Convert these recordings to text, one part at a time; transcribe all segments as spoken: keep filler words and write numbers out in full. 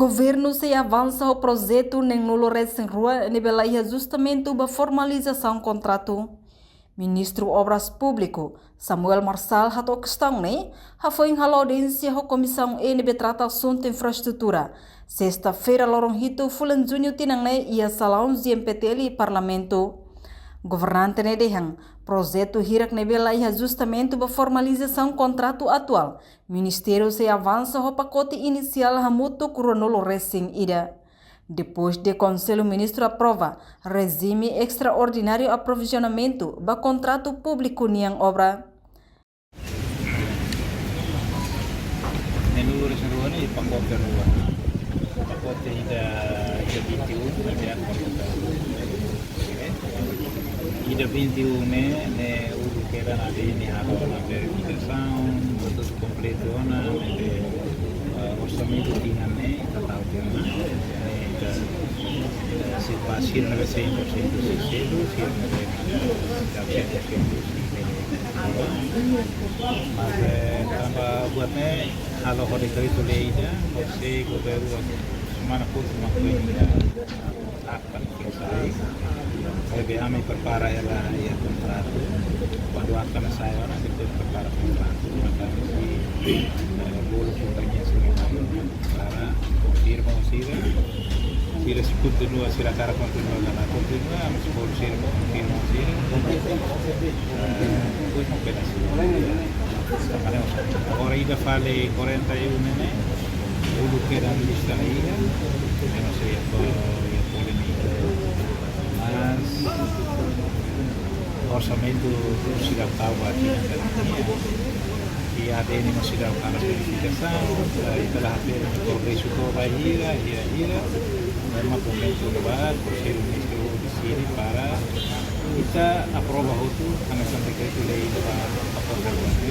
Governu sei avansa ho projetu neen-nulu resin rua ne'ebé la iha ajustamentu ba formalizasaun kontratu. Ministru Obras Públiku, Samuel Marçal, hato'o kestaun ne'e hafoin halo audiénsia ho Komisaun E ne'ebé trata asuntu infraestrutura, sesta-feira, loron hitu fulan Juñu tinan ne'e, iha salaun G M P T L Parlamentu. Governante ne'e dehan, projetu hirak ne'ebé la iha ajustamentu ba formalizasaun kontratu atuál, Ministériu sei avansa ho pakote inisiál hamutuk ruanulu resin ida. Depois de Konsellu Ministru aprova rejime estraordináriu aprovizionamentu ba kontratu públiku nian obra. Neen-nulu resin rua ne'e pakote rua. Pakote ida, ida vinte e um, ida quarenta. Ida vinte e um ne'e, ne'e uluk kedas ne'e halo ona verifikasi, tudu kompletu ona, ne'e, eh, orsamentu tinan ne'e, ita tau tinan ne'e, ne'e ita, eh, se ba sira ne'ebé cem por cento sei sedu, sira ne'ebé, eh, cem por cento sei sedu. Mas, eh, tanba buat ne'e halo ho dekretu-lei ida, ho se governu semana próxima ko ida. Apa, sai. Ne'ebé ami prepara hela iha kontratu. Kuandu atan sai ona, depois prepara kontratu. Maka ami, eh, bolu kompañia sira para konfirma ho sira. Sira se kontinua, sira hakarak kontinua, la kontinua, ami sei bolu sira para konfirma ho sira. Eh, depois um pedaço. Agora ida fali quarenta e um ne'e, uluk kedas lista iha, eu não sei, é por, é por limite. Mas orsamentu sira tau ba tinan ne'e, i A D N mós sira halo verifikasaun, i ita la hatene progresu to'o ba hira, hira, hira. Ne'e mak momentu ne'ebá, Konsellu Ministru deside para ita aprova hotu, hanesan dekretu-lei ne'ebá aprova hotu.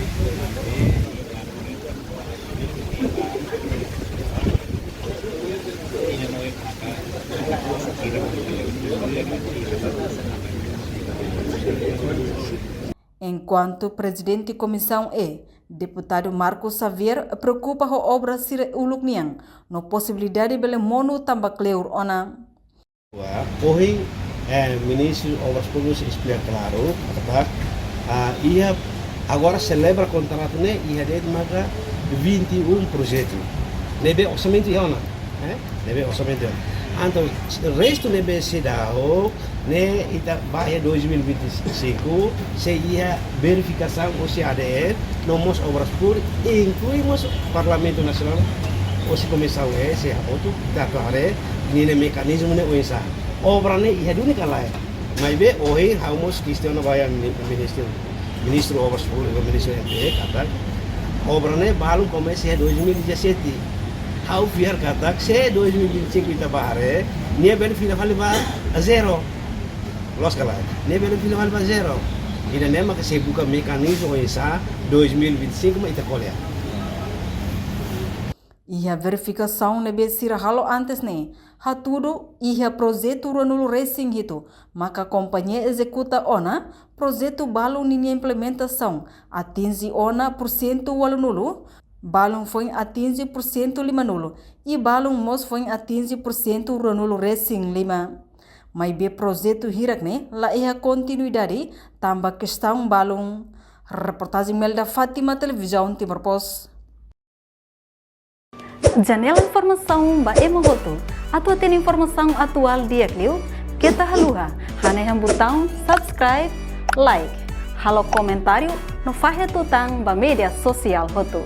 Enkuantu Prezidente Komisaun E, Deputadu Marcos Xavier, preokupa ho obra sira uluk nian, no posibilidade bele monu tanba kleur ona. Ohin, eh, Ministru Obras Públikas esplika klaru, katak, ah, iha agora selebra kontratu ne'e, iha de'it maka vinte e um projetu. Ne'ebé orsamentu iha ona, eh? Ne'ebé orsamentu iha ona. Entaun, restu ne'ebé seidauk, ne'e ita ba iha dois mil e vinte e cinco, sei iha verifikasaun husi A D N, no mós Obras Públikas, inklui mós Parlamentu Nasionál, husi Komisaun E, sei hamutuk, ita atu haree, ninia mekanizmu ne'e oinsá. Obra ne'e iha duni ka lae. Maibé, ohin, ha'u mós kestiona ba iha mini-, ministru, Ministru Obras Públikas, Ministru M P E, katak, obra ne'e balun komesa iha dois mil e dezassete. Ha'u fiar katak, se dois mil e vinte e cinco ita ba haree, nia bele fila fali ba zero. Loos ka lae, nia bele fila fali ba zero. Ida-ne'e maka sei buka mekanizmu oinsá dois mil e vinte e cinco mak ita ko'alia. Iha verifikasaun ne'ebé sira halo antes ne'e, hatudu iha projetu ruanulu resin hitu, maka kompañia ezekuta ona projetu balun ninia implementasaun atinje ona pursentu ualunulu, balun foin atinje pursentu limanulu, i balun mós foin atinje pursentu ruanulu resin lima. Maibé projetu hirak ne'e la iha kontinuidade tanba kestaun balun. Reportajen Melda Fátima, Televizaun Timor Post. Janela informasaun ba ema hotu. Atu hatene informasaun atuál di'ak liu, keta haluha hanehan butaun subscribe, like, halo komentáriu no fahe tutan ba média sosiál hotu.